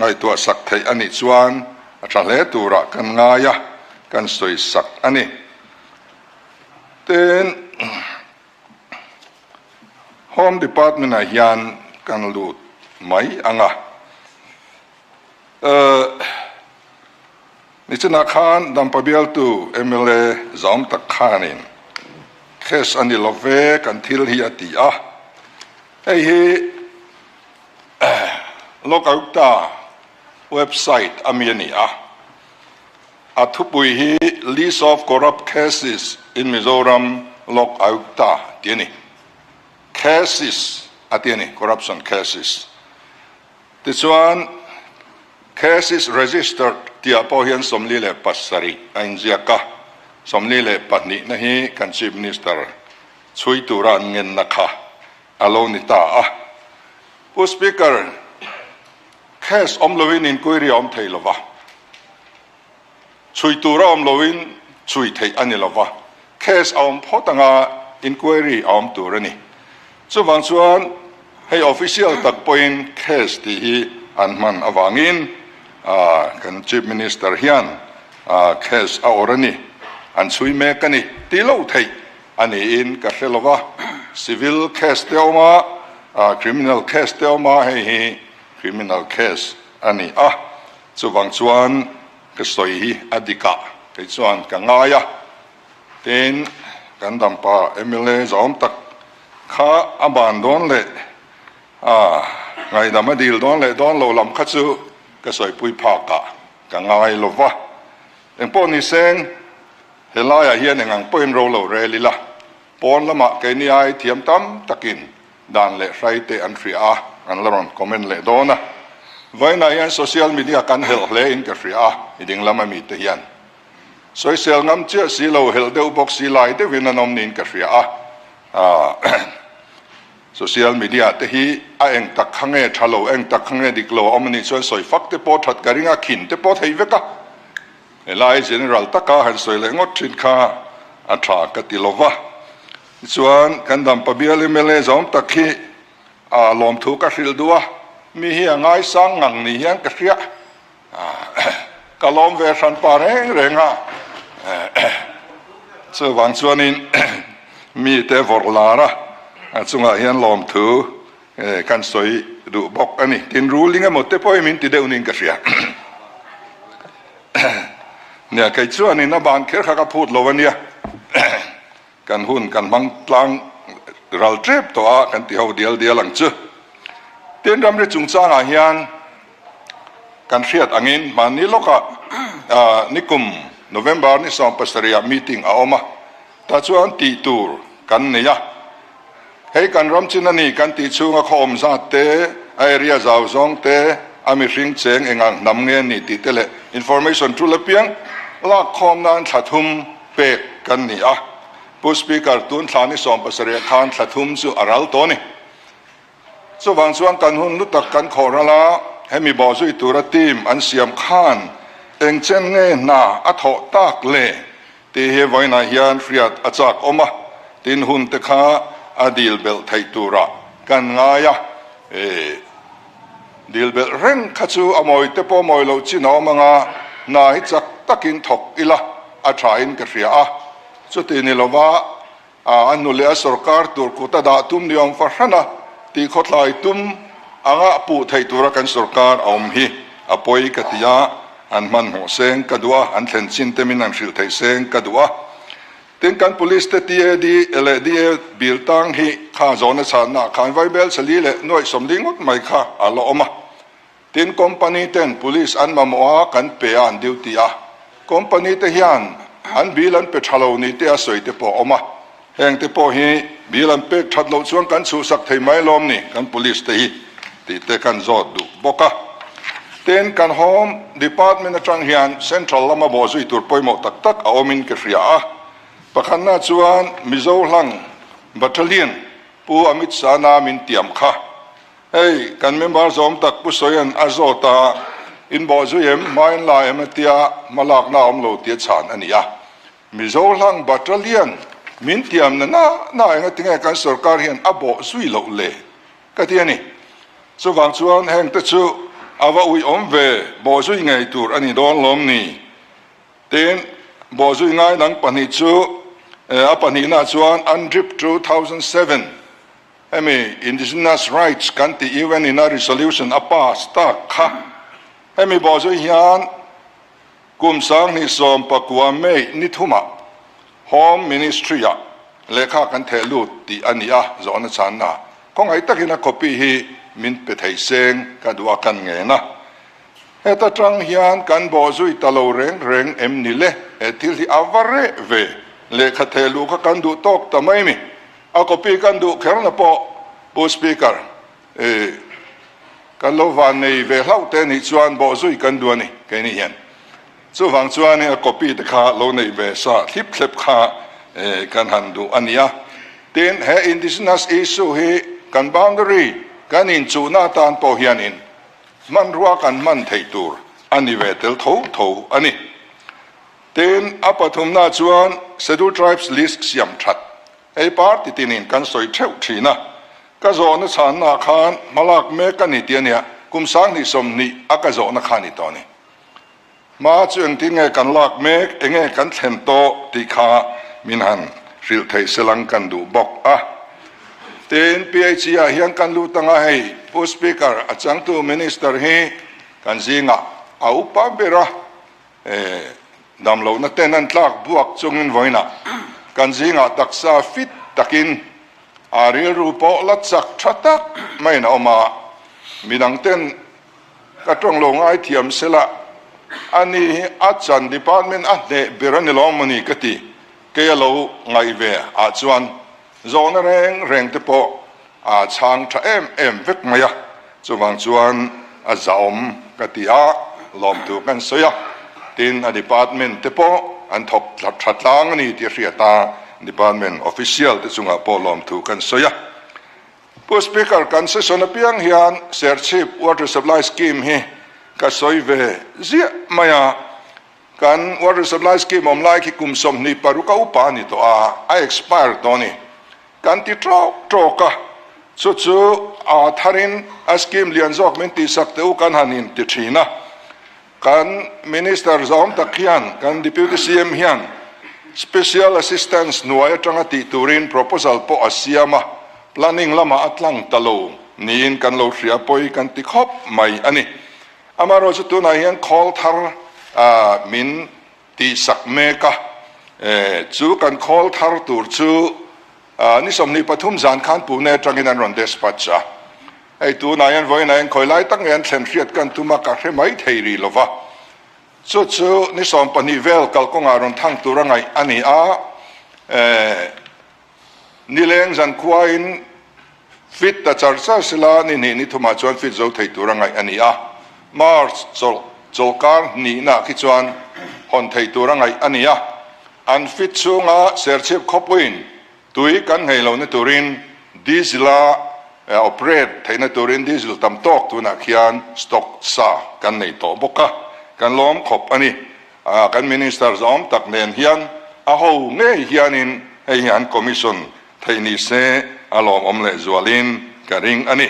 ngaihtuah sak theih a nih chuan a tha hle turah kan ngai a, kan sawi sak a ni. Tin, Home Department ah hian kan lut mai ang a. Nichinah khan Dampa bialtu mla zawm tak khanin case a ni lo ve kan thil hi a ti a. Hei hi Lok Ayukta website a mi a ni a. A thupui hi List of Corrupt Cases in Mizoram Lok Ayukta tih a ni. Cases a ti a ni, corruption cases. Tichuan, cases registered tihah pawh hian 47 a inziak a, 42 na hi kan Chief Minister chhui tura an ngenna kha a lo ni ta a. Pu Speaker, case awm loin inquiry a awm thei lo va, chhui tura awm loin chhui theih a ni lo va, case a awm phawt anga inquiry a awm tur a ni. Chuvang chuan hei official tak pawhin case tih hi an hman avangin kan Chief Minister hian case a awrh a ni, an chhui mek a ni tih loh theih a niin ka hre lo va. Civil case te awm a, criminal case te awm a, hei hi criminal case a ni a. Chuvang chuan ka sawi hi a dik ah kei chuan ka ngai a. Tin, kan dampa mla zawm tak kha a ban dawn leh a ngaihdam a dil dawn leh dawn lo lam kha chu ka sawipui phak ah ka ngai lo va. Engpawh ni seng, helaiah hian eng ang pawhin ro lo rel ila, pawn lamah keini ai thiam tam takin dan leh hrai te an hria a, an la rawn comment leh dawn a. Vawiinah hian social media kan helh hle in ka hria a, i dinglam ami te hian. Sawisel ngam chiah si lo, helh deuh bawk si lai deuhin an awm niin ka hria a. Social media te hi a eng tak kha nge tha lo, eng tak kha nge dik lo a awm a nih chuan sawi fak te pawh that ka ring a, khin te pawh thei vek a. Helai general taka han sawi leh ngawt thin kha a tha ka ti lo va. Tichuan kan Dampa bial mla zawm tak hi a lawmthu ka hrilh duh a, mi hi a ngaisang ngang ni hian ka hria. Ka lawm ve hran pa reng reng a, chuvang chuanin mite vawrh lar a, a chungah hian lawmthu kan sawi duh bawk a ni. Tin, ruling emaw te pawhin min ti deuh niin ka hria. Nia, kei chuanin a ban kher kha ka phut lo a nia. Kan hun kan hmang tlang ral tep tawh a, kan ti ho dial dial ang chu. Tin, ramri chungchangah hian kan hriat angin hmanni lawkah nikum November ni 17 ah meeting a awm a, tah chuan tih tur kan nei a. Hei kan ram chin a ni kan tih chhunga khaw awm zat te, a area zau zawng te, a mihring cheng engang hnam nge ni tih te leh information tul apiang lak khawm nan thla thum pek kan ni a. Pu Speaker, tun thla ni 17 khan thla thum chu a ral tawh a ni. Chuvang chuan kan hun lu tak kan khawh ral a, hemi bawhzui tura team an siam khan eng chen nge hna a thawh tak le tih hi vawiinah hian hriat a chak awm a, tin hun te kha a dil belh theih turah kan ngai a, e dil belh reng kha chu a mawi te pawh mawi loh chin a awm ang a, hna hi chak takin thawk ila a thain ka hria a, chuti ni lova A nu leh a sorkar tur kut a dah tum ni awm fahran a tih khawthlai tum anga puh theih tura kan sorkar a awm hi a pawi ka ti a, an hmanhmawh seng ka duh a, an thlen chin te min an hrilh theih seng ka duh a. Tin, kan police te TAD leh DA bill tang hi kha zawhna chhanna ah khan vaibel chali leh nuaih 40 ngawt mai kha a la awm a. Tin, company ten police an mamawh a, kan pe a, an duty a. Company te hian an bill an pe tha lo ni te a sawi te pawh a awm a. Heng te pawh hi bill an pek that loh chuan kan chhuhsak thei mai lawm ni kan police te hi tih te kan zawt duh bawk a. Tin, kan Home Department atang hian Central lama bawhzui tur pawimawh tak tak a awmin ka hria a. Pakhatna chuan Mizo hlang Battalion Pu Amit Shah-na min tiam kha. Hei, kan member zawm tak Pu Sawian a zawt a, in bawh zui em, hma in la em a tia hma lakna a awm lo tia chhan a ni a. Mizo hlang battalion min tiam na na na enga tinge kan sorkar hian a bawh zui loh le ka ti a ni. Chuvang chuan heng te chu A va uiawm ve, bawhzui ngei tur a ni dawn lawm ni? Tin, bawhzui ngai dang pahnih chu a pahnihna chuan UNDRIP 2007 hemi Indigenous Rights kan tih UN in a resolution a pass tak kha. Hemi bawhzui hian Kum 2019 May ni thumah Home Ministry-ah lehkha kan theh lut tih a ni a, zawhna chhanna khawngaih takin a copy hi min pe thei seng ka duh a kan ngen a. Heta tang hian kan bawhzui ta lo reng reng em ni le? He thil hi a va reh ve. Lehkha theh luh kha kan duh tawk ta mai mi. A copy kan duh kherna pawh Pu Speaker, E, kan lo van nei ve hlauh te nih chuan bawhzui kan duh a ni, keini hian. Chuvang chuanin a copy te kha lo neih ve sa thlip thlep kha kan han duh a nia. Tin, he indigenous issue hi kan boundary kan inchuhna atan pawh hianin hmanrua kan hman theih tur a ni ve tel tho tho a ni. Tin, a pathumna chuan Scheduled Tribes list siam that Hei party tinin kan sawi theuh thin a, ka zawhna chhanna ah khan hmalak mek a ni tih a nia, kum 2020 a ka zawhna kha a ni tawh a ni. Hma chu engtin nge kan lak mek, enge kan thlen tawh tih kha min han hrilh theih selang kan duh bawk a. Tin, PHE ah hian kan lut anga hei Pu Speaker a changtu Minister hi kan zingah a upa ber a, Damlohna ten an tlak buak chungin vawiinah kan zingah taksa fit takin a rilru pawh la chak tha tak maiin a awm a, midang ten ka tawng lo ngaithiam sela ani hi a chan department a hneh ber a ni lawm maw ni ka ti, kei a lo ngaih ve ah chuan Zawhna reng reng te pawh a chhang tha em em vek mai a, chuvang chuan a zahawm ka ti a, lawmtu kan sawi a, tin a department te pawh an thawk tha tlang a ni tih a hriat a, department official te chungah pawh lawmthu kan sawi a. Pu Speaker, kan session apiang hian Serchhip Water Supply Scheme hi ka sawi ve ziah mai a, Kan water supply scheme awm lai khi kum 26 a upa a ni tawh a, a expire tawh a ni. Kan ti tawk tawk a, chu chu a tharin a scheme lian zawk min tihsak teh u kan han in ti thin a. Kan Minister zawm tak hian, kan Deputy CM hian Special Assistance hnuai atanga tih turin proposal pawh a siam a, planning lamah a tlang ta lo niin kan lo hria pawi kan ti khawp mai a ni. Amaherawh chu tunah hian khawl thar min tihsak mek a, chu kan khawl thar tur chu ni 23 zan khan Pune atangin an rawn dispatch a. Hei tunah hian vawiinah hian khawi lai tak nge an thlen hriat kan tum a, ka hre mai thei rih lo va. Chu chu ni 12 vel kalkawngah rawn thang tur a ngaih a ni a. Nileng zankhuain fit ta char char sela ni hnih ni thumah chuan fit zo thei tur a ngaih a ni a. March chawlh chawlkar hnihna khi chuan hawn thei tur a ngaih a ni a. An fit chhunga Serchhip khawpuiin tui kan nghei lohna turin diesel-a operate theihna turin diesel tam tawk tunah khian stock sa kan nei tawh bawk a, kan lawm khawp a ni. Kan Minister zawm tak nen hian a ho ngei hianin hei hi an commission theih ni se a lawmawm leh zualin ka ring a ni.